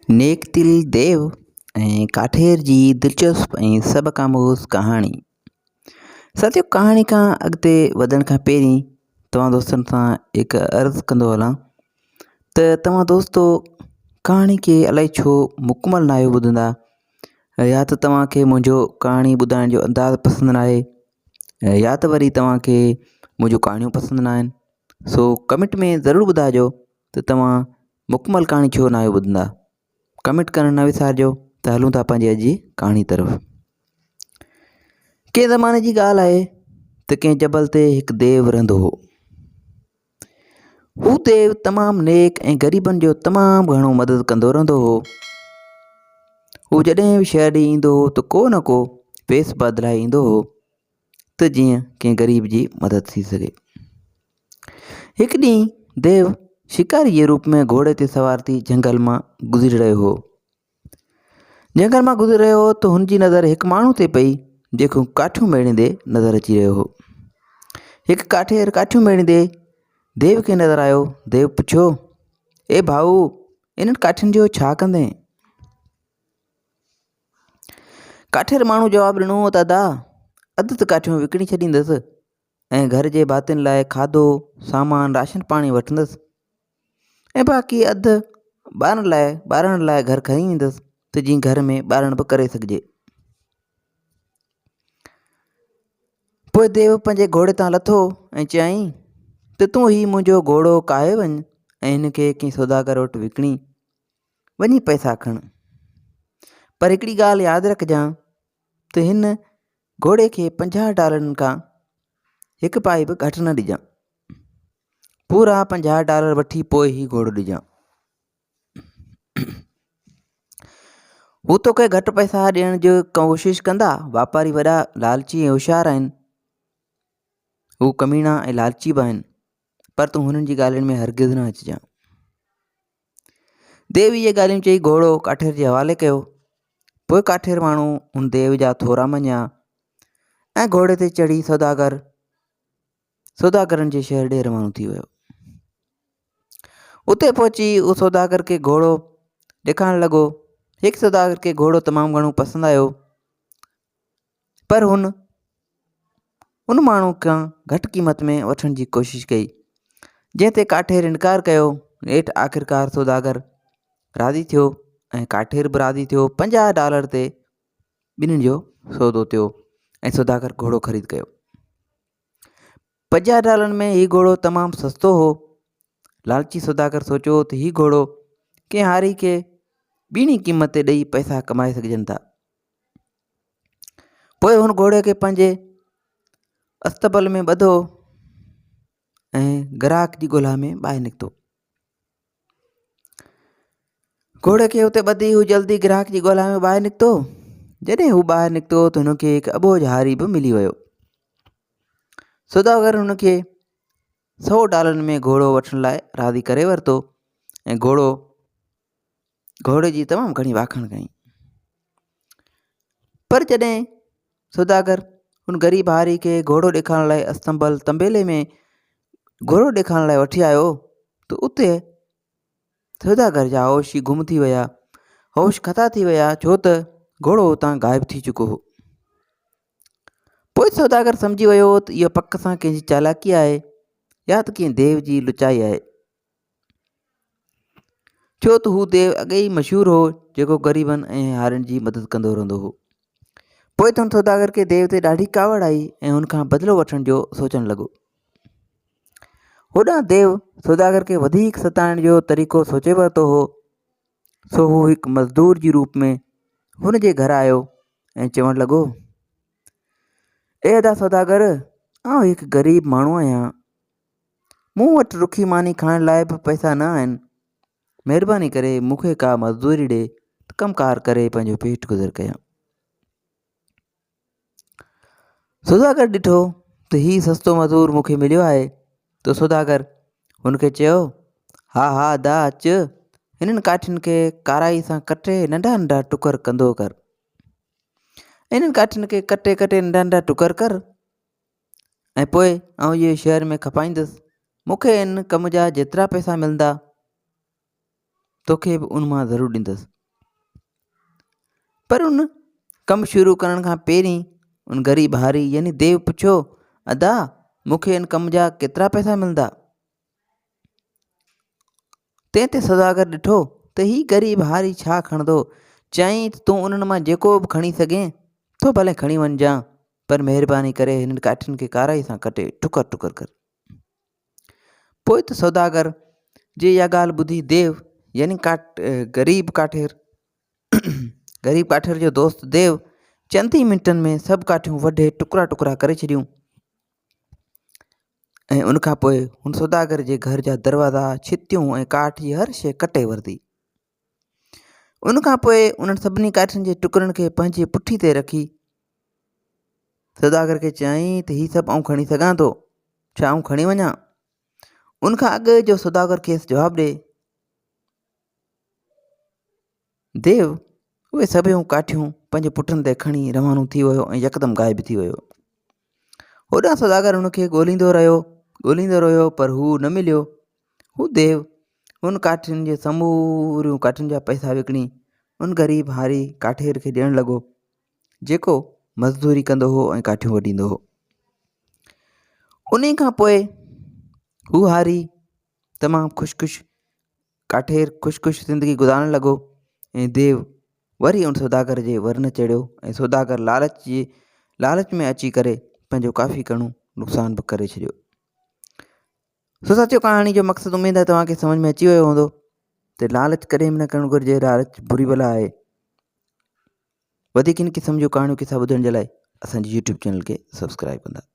نيڪ دل ديو ۽ ڪاٺير جي دلچسپ ۽ سبق آموز ڪهاڻي. ساٿيو ڪهاڻي کان اڳتي وڌڻ کان پهرين توهان دوستن سان هڪ عرض ڪندو هلان ته توهان دوستو ڪهاڻي کي الائي ڇو مڪمل ناهيو ٻڌندا يا ته توهان کي منهنجو ڪهاڻي ٻڌائڻ جو انداز پسند ناهي يا ته وري توهان کي منهنجون ڪهاڻيون پسند ناهن سو ڪمينٽ ۾ ضرور ٻڌائجو ته توهان مڪمل ڪهاڻي ڇو ناهيو ٻڌندا؟ ڪمينٽ ڪرڻ نه وسارجو ته هلون ٿا پنهنجي اڄ جي ڪهاڻي طرف. ڪنهن زماني جي ڳالهه آهي ته ڪنهن جبل تي هڪ ديو رهندو هو. هو ديو تمام نيڪ ۽ غريبن جو تمام گهڻو مدد ڪندو رهندو هو. هو جڏهن به شهر ڏي ايندو هو ته ڪو نه ڪو ويس بدلائي ايندو هو. ته جيئن ڪنهن غريب جي مدد ٿي سگهي. هڪ ڏينهن ديو شڪاري جي روپ ۾ گهوڙي تي سوار ٿي جهنگل مان گذري رهيو هو. جهنگل مان گذري رهيو هو ته هن جي نظر هڪ ماڻهو تي پئي جيڪو ڪاٺيون ميڙيندي نظر اچي رهيو هو. هڪ ڪاٺير ڪاٺيون ميڙيندي ديو کي نظر آيو. ديو پڇيو، اي ڀائو انهن ڪاٺين جو ڇا ڪندين؟ ڪاٺير ماڻهو جواب ڏنو ته ادا اڌ ته ڪاٺيون وڪڻي ڇڏيندس ۽ گهر جي ڀاتين لاء کاڌو سامان راشن پاڻي وٺندس ۽ باقي اڌ ٻارن لاء ٻارڻ لاء گهر کڻي ايندس ته جيئن گهر ۾ ٻارڻ به ڪري سگهجي. پوء ديو پنهنجي گهوڙي تان لٿو ۽ چيائين ته تون هي منهنجو گهوڙو ڪاهي وڃ ۽ هن کي ڪنهن سوداگر وٽ وڪڻي وڃي پئسا کڻ. پر هڪڙي ڳالهه ياد رکجان ته هن گهوڙي کي 50 ڊالرن کان هڪ پائي به گهٽ نه ڏجان. پورا 50 ڊالر وٺي پوء هي گهوڙو ڏجان. هو توکي گهٽ پئسا ڏيڻ جي ڪوشش ڪندا. واپاري وڏا لالچي ۽ هوشيار آهن. هو ڪميڻا ۽ لالچي به آهن. پر تون هنن جي ڳالهين ۾ هرگز نه اچجان. ديو اهي ڳالهيون چئي گهوڙو ڪاٺير جي حوالي ڪيو. پوء ڪاٺير ماڻهو ان ديو جا ٿورا مڃيا ۽ گهوڙي تي چڙهي سوداگر سوداگرن جي شهر ڏي روانو ٿي ويو. اتي پهچي اهو سوداگر کي گهوڙو ڏيکارڻ لڳو. هڪ سوداگر کي گهوڙو تمام گهڻو پسند آيو پر هن ان ماڻهو کان گهٽ قيمت ۾ وٺڻ جي ڪوشش ڪئي، جنهن تي ڪاٺير انڪار ڪيو. نيٺ آخرڪار سوداگر راضي ٿيو ۽ ڪاٺير به راضي ٿيو. 50 ڊالر تي ٻنهي جو سودو ٿيو ۽ سوداگر گهوڙو خريد ڪيو. 50 ڊالرن ۾ هي گهوڙو تمام سستو هو. لالچي سوداگر سوچيو ته هي گهوڙو ڪنهن هاري کي ٻيڻي قيمت تي ڏئي پئسا ڪمائي سگهجن ٿا. پوء هن گهوڙي کي پنهنجي اصطبل ۾ ٻڌو ۽ گراهڪ جي ڳولا ۾ ٻاهر نڪتو. گهوڙي کي اتي ٻڌي هو جلدي گراهڪ جي ڳولا ۾ ٻاهر نڪتو. جڏهن هو ٻاهر نڪتو ته هن کي هڪ اٻوجهه هاري به ملي ويو. سوداگر هن کي سو ڊالرن ۾ گهوڙو وٺڻ لاء راضي ڪري ورتو ۽ گهوڙو گهوڙي جي تمام گهڻي واکاڻ ڪيائين. پر جڏهن سوداگر ان غريب هاري کي گهوڙو ڏيکارڻ لاء استنبل طنبيلي ۾ گهوڙو ڏيکارڻ لاء وٺي آيو ته اتي سوداگر جا هوش ئي گم ٿي ويا، هوش خطا ٿي ويا ڇو ته گهوڙو اتان غائب ٿي چڪو هو. پوء سوداگر سمجهي ويو ته اهو پڪ سان ڪنهن جي چالاڪي آهي يا ته ڪنهن ديو جي لچائي آهي. ڇو ته هو ديو اڳي ئي مشهور هو، جيڪو غريبن ۽ هارين جي مدد ڪندو رهندو هو. پوء ته هن سوداگر کي ديو تي ڏاڍي ڪاوڙ آئي ۽ هن کان بدلو وٺڻ جو سوچڻ لڳو. هوڏانهن ديو سوداگر کي وڌيڪ ستائڻ جو طريقو سوچي ورتو هو، سو هو هڪ مزدور جي روپ ۾ هن جي گهر آيو ۽ چوڻ لڳو، اي ادا سوداگر، آئون هڪ غريب ماڻهو آهيان. مون وٽ رکي ماني کائڻ لاء به پئسا نه آهن. مهرباني ڪري مون کي ڪا مزدوري ڏي ته ڪم ڪار ڪري پنهنجو پيٽ گذر ڪيان. سوداگر ڏٺو ته هي سستو مزور مون کي مليو آهي ته سوداگر هن کي چيو، ها ها ادا اچ، هنن ڪاٺين کي ڪارائي سان ڪٽي ننڍا ننڍا ٽڪر ڪندو ڪر. انهن ڪاٺين کي ڪٽي ڪٽي ننڍا ننڍا ٽڪر ڪر. ۽ پوء آئون اهي شهر ۾ کپائيندس. مون کي ان ڪم جا جيترا پئسا ملندا. توکي به ان مان ضرور ڏيندس. پر ان ڪم شروع ڪرڻ کان پهرين ان غريب هاري يعني ديو پڇيو، ادا مون کي ان ڪم جا ڪيترا پئسا ملندا؟ تنهن تي سوداگر ڏٺو ته هي غريب هاري ڇا کڻندو، چيائين ته تون انهن مان جيڪو به کڻي سگهين ٿو ڀلي کڻي وڃجان، پر مهرباني ڪري هنن ڪاٺين کي ڪارائي سان ڪٽي ٽڪر ٽڪر ڪر. پوء ته سوداگر جي اها ڳالهه ٻڌي ديو يعني ڪاٺ غريب ڪاٺير غريب ڪاٺير جو دوست ديو چند ئي منٽن ۾ سڀ ڪاٺيون وڍي ٽڪرا ٽڪرا ڪري ڇڏيون ۽ ان کان پوء هن سوداگر جي گهر جا دروازا، ڇتيون ۽ ڪاٺ جي هر شيء ڪٽي ورتي. ان کان پوء انهن سڀني ڪاٺين جي ٽڪرن کي پنهنجي پٺي تي رکي سوداگر کي چيائين ته هي سڀ آئون کڻي سگهان ٿو، ڇا آئون کڻي وڃان؟ ان کان اڳ جو سوداگر کيس جواب ڏئي، ديو اهي سڀيئي ڪاٺيون پنهنجي پٽن تي کڻي روانو ٿي ويو ۽ يڪدم غائب ٿي ويو. هوڏانهن سوداگر هن کي ڳوليندو رهيو، ڳوليندو رهيو پر هو نه مليو. هو ديو هن ڪاٺين جي سموريون ڪاٺين جا پئسا وڪڻي ان غريب هاري ڪاٺير کي ڏيڻ لڳو، جيڪو مزدوري ڪندو هو ۽ ڪاٺيون وڍيندو هو. انهي کان پوء هو هاري تمام خوش خوش ڪاٺير خوش خوش زندگي گذارڻ لڳو ۽ ديو وري ان سوداگر جي ور نه چڙهيو ۽ سوداگر لالچ جي لالچ ۾ اچي ڪري پنهنجو ڪافي گهڻو نقصان به ڪري ڇڏيو. سو ساٿيو ڪهاڻي جو مقصد اميد آهي توهان کي سمجھ ۾ اچي ويو هوندو ته لالچ ڪڏهن به نه ڪرڻ گهرجي لالچ بري بلا آهي. وڌيڪ ان قسم جون ڪهاڻيون قصا ٻڌڻ جي لاء اسان جي يوٽيوب چينل کي سبسڪرائب ڪندا.